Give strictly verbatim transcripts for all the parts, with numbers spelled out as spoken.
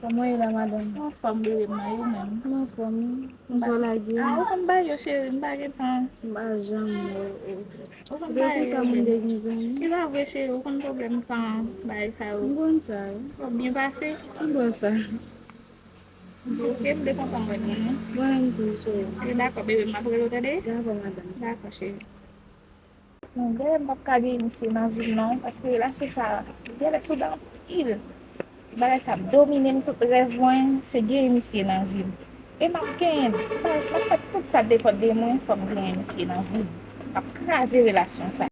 Kòman w ye la, madanm? Anfòm, bebe m nan, e ou menm? M anfòm, wi. Kòman w lage? Ah, ou konn bagay yo, cheri, m pa gen tan. M pa janm wè w. Ou konn bagay yo, bebe. Ki sa vre, cheri, ou konn pwoblèm tan, bagay sa yo. M konn sa, wi. Ou byen pase? M konn sa. Ok, m te kontan wè nou. Mwen menm tou, cheri. Dakò, bebe, m ap rele w, tande? Dakò, madanm. Dakò, cheri. Bon, genlè m p ap ka genyen misye nan vi m non, paske relasyon sa a, li genlè soude anpil. Bagay sa ap domine m, tout rèv mwen, se genyen misye nan vi m. E m ap genyen l. M ap, m ap fè tout sa depann de mwen, fò m genyen misye nan vi m. M ap kraze relasyon sa.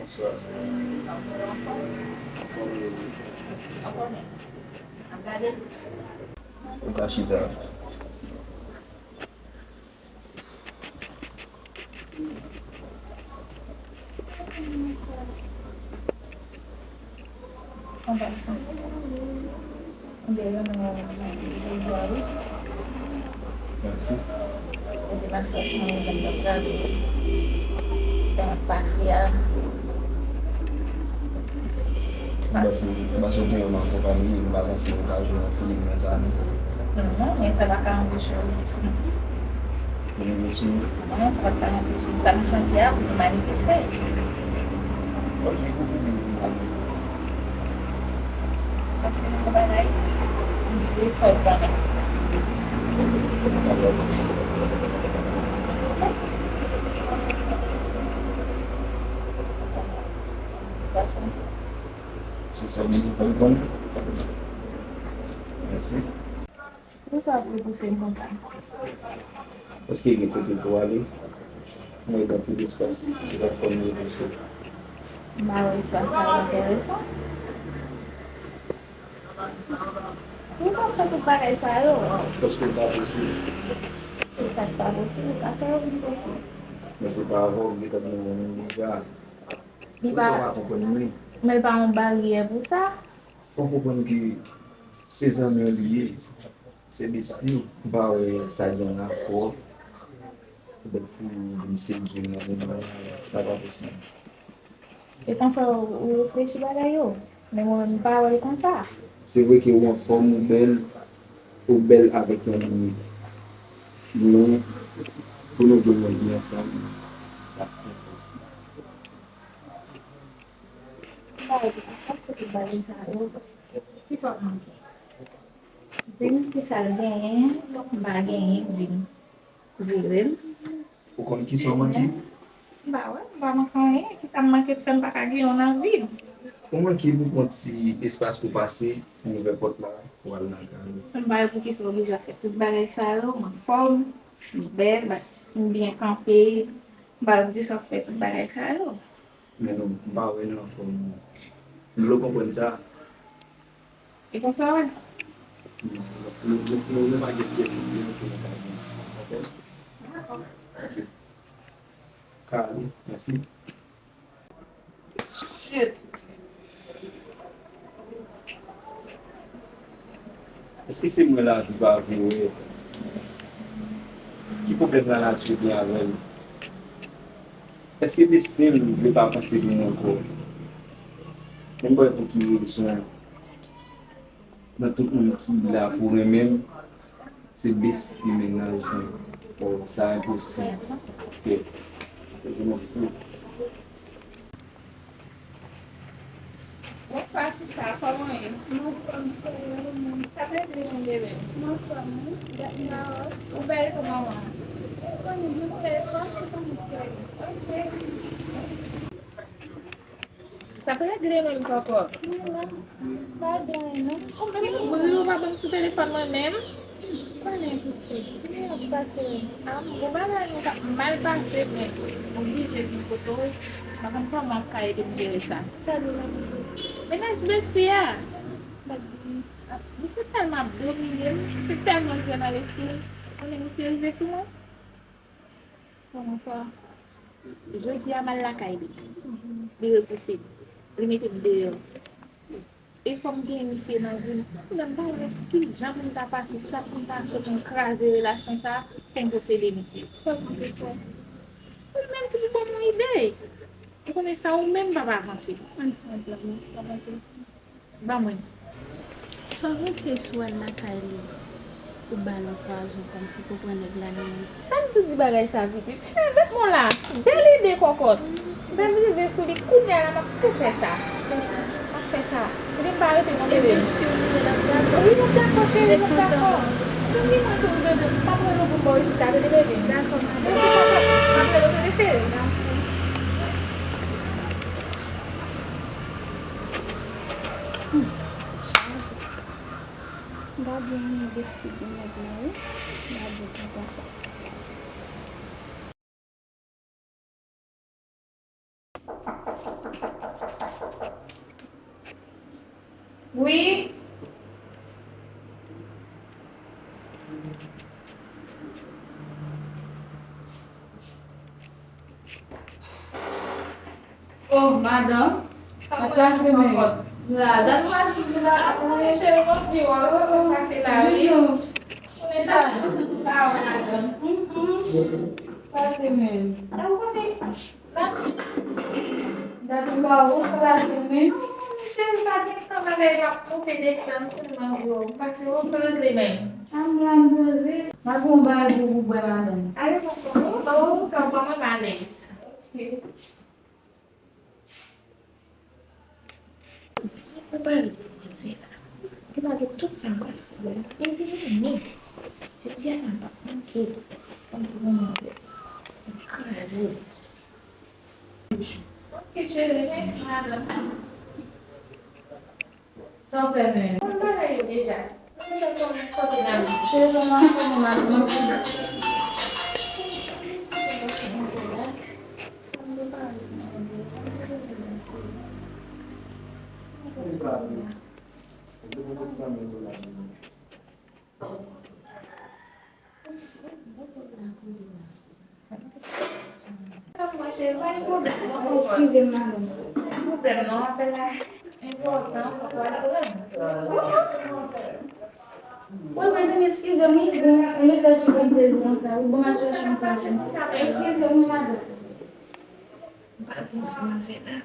Bonswa. Anfòm, wi. Ou ka chita. Anba sa. Anba sa. Mèsi. Kote mache sa, mwen menm, m ap gade. Tan ap pase a. M panse, m panse w gen yon akonpanye, m pa panse w ka jwe yon filim nan sa non. Non, non, men sa pa ka anpeche w vin sou mwen. Pou vin sou mwen? Non, sa pa ka anpeche sa m santi a pou m manifeste. Ok, pou ki vin sou mwen? Paske nan yon bagay, m vle fè w konnen. Ti gason. Se sa m vle fè l konnen. Mèsi. Poukisa w ap repouse m konsa? Paske gen kote pou w ale. Mwen gen anpil espas. Se sa k fè m repouse w. M pa wè espas la enteresan. Poukisa w fè tout bagay sa yo? Paske l pa posib. E sa k pa posib, ou ka fè yo vin posib. Men se pa avè w m gentan gen yon moun deja. Li pa, men l pa yon baryè pou sa. Fò w konprann ke se zanmi w li ye, se besti w. M pa wè sa gen rapò avèk pou vin sedui m nan moman an, sa pa posib. E konsa w, ou reflechi bagay yo? Men mwen menm, m pa wè l konsa. Se vre ke ou anfòm, ou bèl, ou bèl avèk yon limit. Men, pou nou gen yon vi ansanm, sa enposib. M pa wè poukisa w fè tout bagay sa yo. Kisa w manke? Di m kisa l genyen, m pa genyen, di m. Vire m. Ou konn kisa w manke? M pa wè, m pa manke anyen. Kisa m manke k fè m pa ka gen yon nan vi m? Ou manke pou kont si espas pou pase, pou ouvè pòt la, pou al nan kay ou. M pa wè poukisa w oblije ap fè tout bagay sa yo, m anfòm, m bèl, m byen kanpe. M pa wè poukisa w ap fè tout bagay sa yo. Men non, m pa wè nan fòm ou. M vle w konprann sa. E konsa w wè? Non, nou, nou, nou, nou pa gen pyès li byen ke nou pa gen. Dakò? Dakò. Ok. Ka ale, mèsi. Shit! Èske se mwen lavi pa vle wè? Ki pwoblèm lanati gen avè l? Èske desten m vle pa panse pou mwen ankò? Men m pa wè pou ki rezon nan tout moun ki la pou renmen m, se besti mennaj mwen. Oh, sa enposib. Ok. Je m'en fous. Bonswa sista, kòman w ye? M anfòm, cheri, ou menm? Sa fè plezi m bebe. M anfòm wi, dat m pa wè w. Ou bèl kou manman. Ou konnen m bèl kòm se kòm cheri. Ok. Sa pa regle menm papa. Pa gen anyen non. Ou menm bri ou pa ban m sou telefòn mwen menm. Konnen pitit, kounye a w pase. A m gon bagay nou t ap mal pase men oblije vin kote w. M pa konn kòman w ap ka ede m jere sa. Sa nou la pitit? Mennaj besti a. Sa k di? Misye tèlman ap domine m, misye tèlman jwe nan lespri m. Konnen misye rive sou mwen. Kòman sa? Jodi a m al lakay li. Li repouse m. Li mete m deyò. E fò m genyen misye nan vi m. Kounye a m pa wè ki jan pou m ta pase sa, pou m ta sot m kraze relasyon sa pou m posede misye. Sa w konte fè? Ou menm ki pou ban m yon ide. Ou konnen sa, ou menm p ap avanse. Ann fè yon plan, non, pa pase. Ban mwen. Sòvè se sou al lakay li pou ba l yon pwazon kòmsi pou pran nèg la nan men. Sa m tou di bagay sa pitit? Met mwen la. Bèl ide kòkòt. Bèl rive sou li kounye a la m ap tou fè sa. Fè sa. M ap fè sa. Epi m pa rete non bebe. Besti w li ye l ap dakò. Wi m ap dakò cheri m ap dakò. Wi mwen tou wi bebe m p ap rele w pou m ba w rezilta tande bebe. Dakò madanm. Bebe kòkòt m ap rele w tande cheri. Hmm, chaje. M ta byen renmen besti gen nèg la wi. M ta byen kontan sa. Wi. Oh, madanm. Ak la semèn. La, dat mwen achte la. Cheri, mwen pi wè ou sot pase la wi. Chita. Pase men. Dat mwen pa wè ou pral demen. Cheri, pa gen tan bagay la monte desann tèlman dlo. Pase ou pran demen. An gran poze. M ap yon bagay pou ou bwè madanm. Ale konsa. Oh, sa w ban mwen malèz. Ok. Byen prepare pou manzè la. Li pa gen tout sa m pral fè la. E li renmen. Jodi a la m p ap manke. Fò m pran l. Kraze. Ok cheri, mèsi madanm. Sa w fè menm? Mwen bagay yo deja. Mwen deja konnen kote n ale. Cheri, kòman w fè menm ak mwen? Eskize m, madanm. Pwoblèm non, apèl la enpòtan, fòk w al pran. Wi, madanm, eskize m, wi, bon, yon mesaj ki konn sezi konsa, wi, bon, m al chèche yon paj. Eskize m, wi, madanm. M pa bon sou manzè la.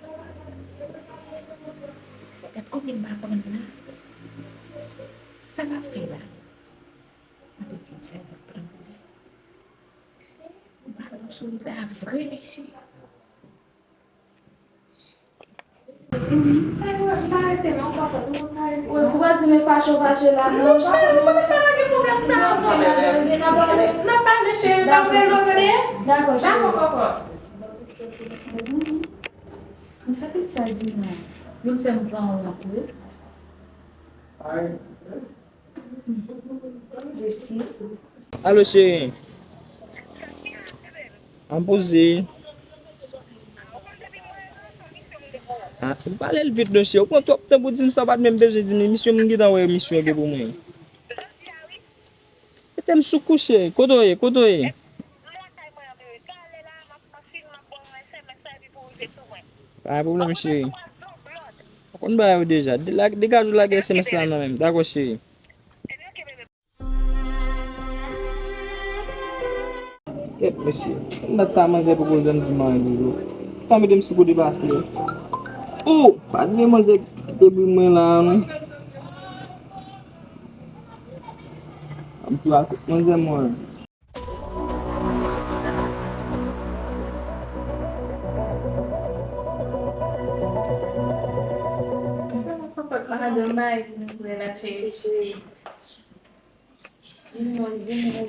Gad konbyen m pa pran la. Sa m ap fè la? Mwen te di fè mwen pran. M pa bon sou li la vre, mesye. Ou pa di men fache w fache la, non, non, non, pa gen pwoblèm sa ankò, bebe. N ap pale, cheri, n ap rele w tande. Dakò, cheri. Dakò, kòkò. Mezanmi, men sa pitit sa di mwen, yo fè m pran wont wi. Alo, cheri. An poze. Ah, ou pale l vit, non, cheri. Ou pran twòp tan pou di m sa, ou pa t menm bezwen di m. Misyon, m gentan wè misyon gen pou mwen. Mete m sou kou, cheri. Kote w ye? Kote w ye? Pa gen pwoblèm, cheri. Ou konn bagay yo deja. De-, la-, degaje w lage S M S la nan men m. Dakò, cheri. Kèt, mesye. Konn dat sa manzè poko janm di m anyen toujou. Sa mete m sou kote pase. Oh, pa di men manzè kite pou mwen la, non. M tou ak manzè mwen. Madanm, bay pou nou kwè la, cheri. Di m non, di m non.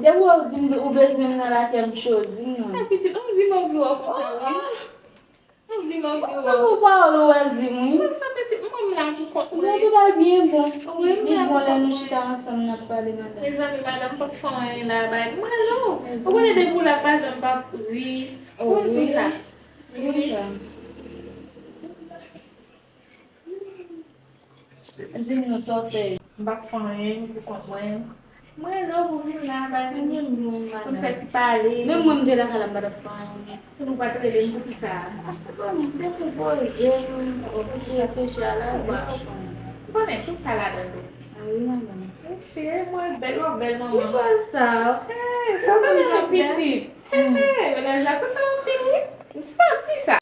Depi w di m ou bezwen m nan lakay m cho, di m non. Sa pitit, ou di m anvi wè w konsa, wi. Ou di m anvi wè w. Sa sou pawòl ou wè l di m, wi. Sa pitit, mwen m la pou kont mwen. Mwen tou bay byen bon. Wi, m la pou kont mwen. Li bon lè nou chita ansanm n ap pale, madanm. Mezanmi, madanm, m p ap fè anyen la, bay. Mwen la, ou konnen depi w la pa janm p ap ri. Ou konn tou sa. Wi. Di m non sa w fè. M p ap fè anyen pou kont mwen. Mwen rele w pou vin la, bay vini. Pou n fè ti pale. Menm mwen, m te lakay la, m pa t ap fè anyen. Pou nou pa t rele m pou kisa? Bon, m te pou poze m, pou ti reflechi a la. Ou pa konprann. M konnen tout sa ladan l tou. Ah wi, madanm. Se mwen bèl, w ap bèl manman. Ki bòz sa? Hey, sa pa menm pitit. Hey, mennaj la, sa pa anpil, wi. M santi sa.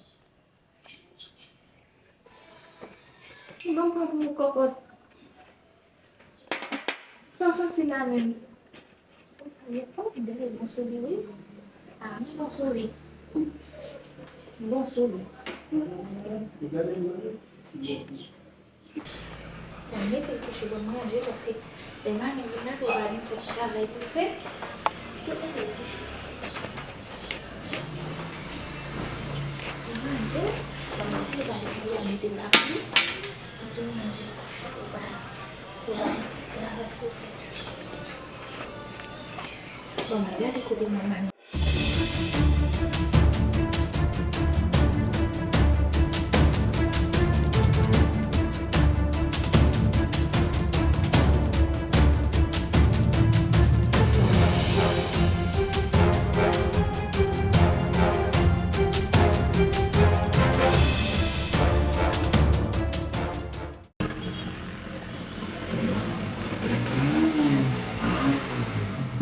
Bon, pran pou kòkòt. Sa santi la menm. Sa ye, oh, gade bon sole, wi. Ah, bon sole. Bon sole. Bon, mete l kouche, bon, manje, paske lè madanm vin la, pou pa gen kèk travay pou fè. Tout mete l kouche. Manje, bon, mwen di, li pa vle di, li al mete l la pou li. Mete l manje. Pou pa, pou pa gen travay pou fè. Bon, mwen gade kote mwen, manje.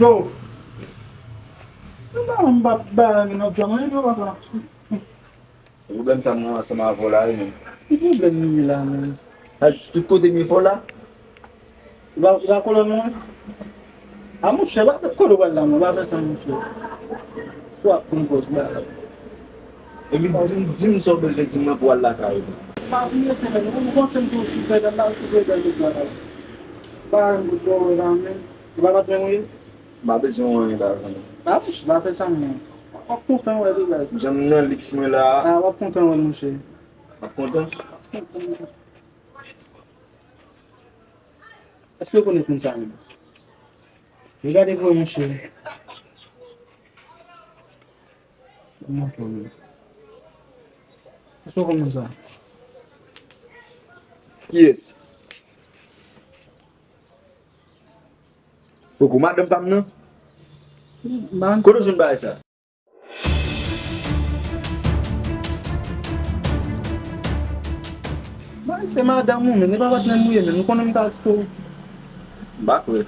Yo! Se pa mwen, m pa bay nan djòb, non, yo, papa. Pwoblèm sa m nan ansanm avè w la, wi, menm. Ki pwoblèm nou ye la, menm? Sa di tout kote m ye fò la? Ou pa, ou pa kolòn mwen? A, monchè, pa fè kote w pral la, mwen, pa fè sa, monchè. Ou ap pran pòz, ba. Epi di m, di m sa w bezwen di m nan pou w al lakay ou. Pa vin rete menm, ou panse m tou sou fè dam la, sou fè dam la, la. Pa yon gout bò la, menm. Ou pa bat menm, wi? M pa bezwen anyen la, zanmi. A, monchè, pa fè sa, non. W ap kontan wè li, guys. Jan m nan liks mwen la. A, w ap kontan wè l, monchè. W ap kontan? Èske w konèt moun sa menm? Regade pou wè, monchè. Montre w. Èske w konn moun sa? Kiyès? Poko madanm pa m nan? Kote w jwenn bagay sa? Bagay se madanm ou menm, e pa patnè m ou ye menm, ou konnen m ta tou. M pa kwè.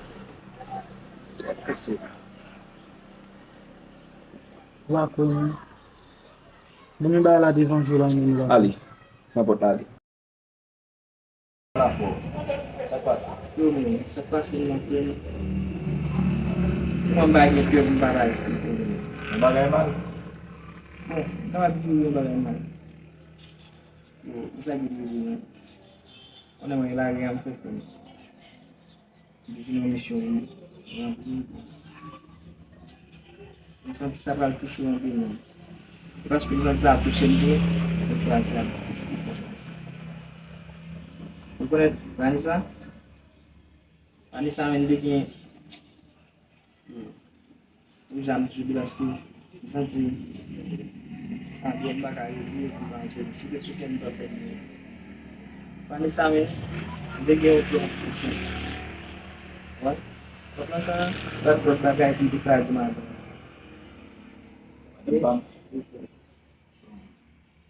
Ou pa kwè menm. Bon, men bagay la devan je w la menm la. Ale, pran pòt la ale. Sa k pase? Yo, men, sa k pase nan kè m? Mwen, m pa gen kè pou m pa ta eksplike w. Yon bagay mal? Bon, m kapab di yon bagay mal. Yo, sa ki rive, men. Konnen mwen lage a m fè fè m. M te jwenn yon misyon pou m ranpli. M santi sa pral touche w anpil menm. E paske m santi sa ap touche m tou, m chwazi ap eksplike konsa. Ou konèt Vanessa? Vanessa menm te gen Deja m sou li paske m santi sa twòp bagay yo di epi m antre si te sou kè m t ap fè l. Vanessa menm, m te gen yon twòp fouti. Wè, twòp lan sa, pa twòp bagay pou m te kraze madanm.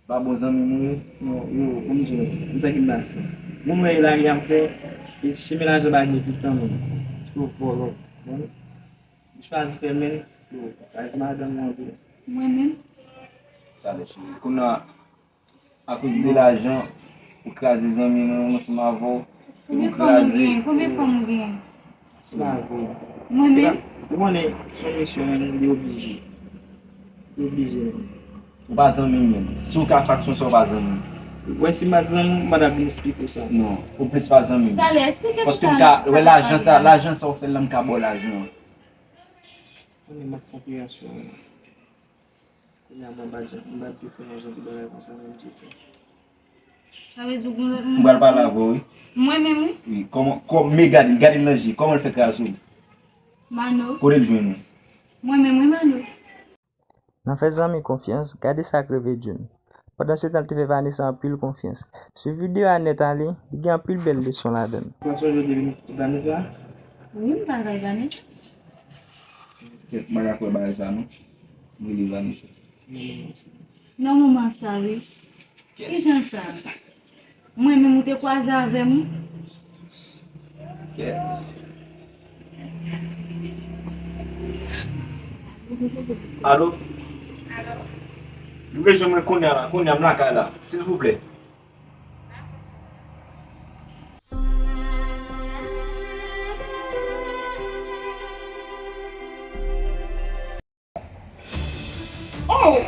Pa bon zanmi m wi. Non, yo, pou m di w, m sa ki m pase. Moun mwen e lari a m fè, e chemen lajan pa gen tout tan menm. Sou vòlò. Bon. M chwazi fè men, yo, chwazi madanm nan tou. Mwen menm? Talè cheri. Kounye a, akoz de lajan, ou kraze zanmi nou ansanm avè w. Konbyen fanm ou genyen? Konbyen fanm ou genyen? Mwen menm? Ou konnen, se yon misyon, men li oblije. Li oblije, men. Ou pa zanmi m menm. Si w ka fè aksyon sa, ou pa zanmi m. Ou wè, si m pa t zanmi w, m pa t ap vin eksplike w sa. Non, ou plis pa zanmi m. Talè, eksplike m sa. Paske m ka, wè, lajan sa, lajan sa ou fè l la, m ka ba w lajan an. Konnen mank konpreyansyon an. Kounye a mwen m pa t janm, m pa t dwe fè yon jan de bagay konsa menm ditou. Sa vle di ou gen lòt moun. M pral pale avè w, wi. Mwen menm, wi. Wi, kòman, kòm, men gade l, gade l nan je, kòman l fè kraze w? Mano. Kote l jwenn ou? Mwen menm, wi, Mano. Nan fè zanmi konfyans, gade sa k rive June. Pandansetan, l te fè Vanessa anpil konfyans. Swiv videyo a nèt ale, li gen anpil bèl leson ladan l. Mwen sonje depi m Vanessa, Wi, m t al bay Vanessa. Kèt, m pa ka kwè bagay sa non. M rele Vanessa. Non, moman sa, wi. Kijan sa? Mwen menm ou te kwaze avè m. Kèt. Alo? Alo? Nou vle jwenn mwen kounye a la, kounye a m lakay la, silvouplè. Oh!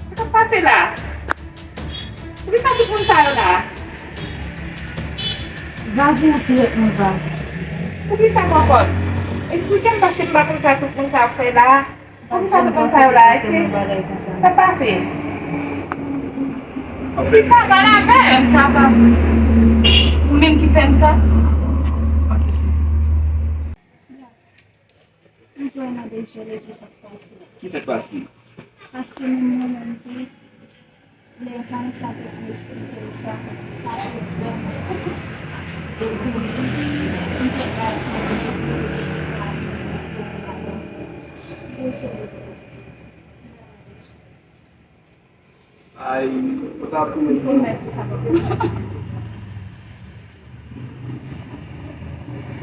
Sa k ap pase la? Poukisa tout moun sa yo la? Vav ou trèt mwen, Vav. Poukisa kòkòt? Eksplike m paske m pa konn sa tout moun sa ap fè la. Poukisa tout moun sa yo la? Sa k pase? Poukisa pale avè m? Sa pa ou menm ki fè m sa? M vrèman dezole pou sa k pase. Ki sa k pase? Paske menm mwen menm tou, lè Vanessa te vin esplike m sa, sa te vrèman deprimante. M te bay kòm deprimante. Dezole frè. Ay, ou ta tou menm non.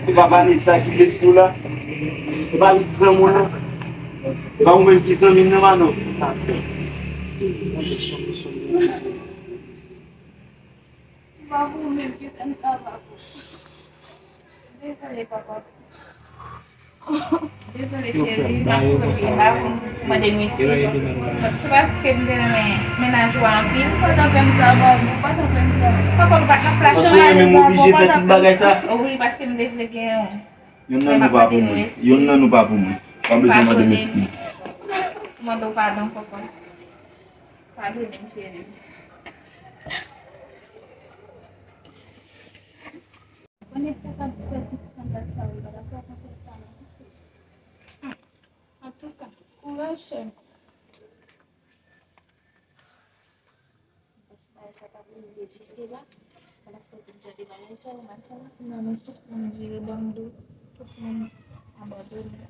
E pa Vanessa ki blese nou la? E pa li ki zanmi w la? E pa ou menm ki zanmi m nan, Manon? Dezole, papa. Dezole, cheri, m ap kouri la pou mande nou eskiz. Se paske m te renmen mennaj ou a anpil. Ou pa t anfè m sa, Bab, ou pa t anfè m sa. Papa, ou pa t nan plas. Paske ou menm oblije fè tout bagay sa? Wi, paske m te vle gen yon. Youn nan nou pa pou mwen. Youn nan nou pa pou mwen. Pa bezwen mande m eskiz. Mande w padon, papa. Padone m, cheri. Vanessa pa di fè tout eskandal sa yo, pa dakò, konsèy sa nan piti. Antouka, kouraj, chè m. Paske bagay sa pa pou rive jiske la. Pandan fè tout jan de bagay sa yo, m al fè nan tout moun vire ban m do, tout moun abandone.